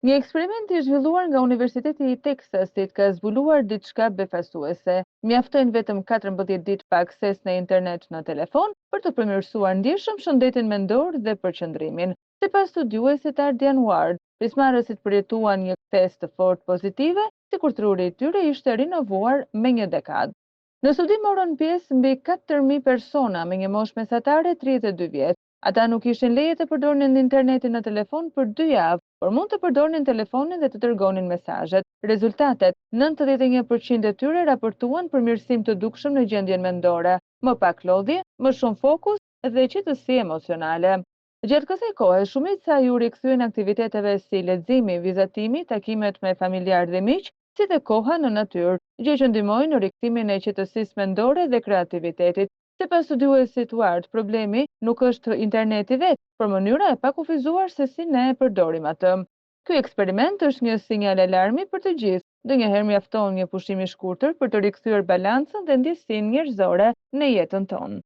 Një eksperiment i zhvilluar nga Universiteti i Teksasit ka zbuluar diçka befasuese. Mjaftojnë vetëm 14 ditë pa akses në internet në telefon për të përmirësuar ndjeshëm shëndetin mendor dhe përqendrimin. Sipas studiuesit Ardian Ward, pjesëmarrësit përjetuan një kthesë të fortë pozitive, sikur truri i tyre ishte rinovuar me një dekadë. Në studim morën pjesë mbi 4000 persona me një moshë mesatare 32 vjet. Ata nuk kishin leje të përdornin internetin në telefon për dy javë, por mund të përdornin telefonin dhe të dërgonin mesazhet. Rezultatet, 91% e tyre raportuan përmirësim të dukshëm në gjendjen mendore, më pak lodhje, më shumë fokus dhe qetësi emocionale. Gjatë kësaj kohe, shumica iu rikthyen aktiviteteve si leximi, vizatimi, takimet me familjarë dhe miq, si dhe koha në natyrë, gjë që ndihmoi në rikthimin e qetësisë mendore dhe kreativitetit. Sipas studiuesit Ward, problemi nuk është interneti vetë, por mënyra e pakufizuar se si ne e përdorim atë. Ky eksperiment është një sinjal alarmi për të gjithë. Ndonjëherë mjafton një pushim i shkurtër për të rikthyer balancën dhe ndjesinë njerëzore në jetën tonë.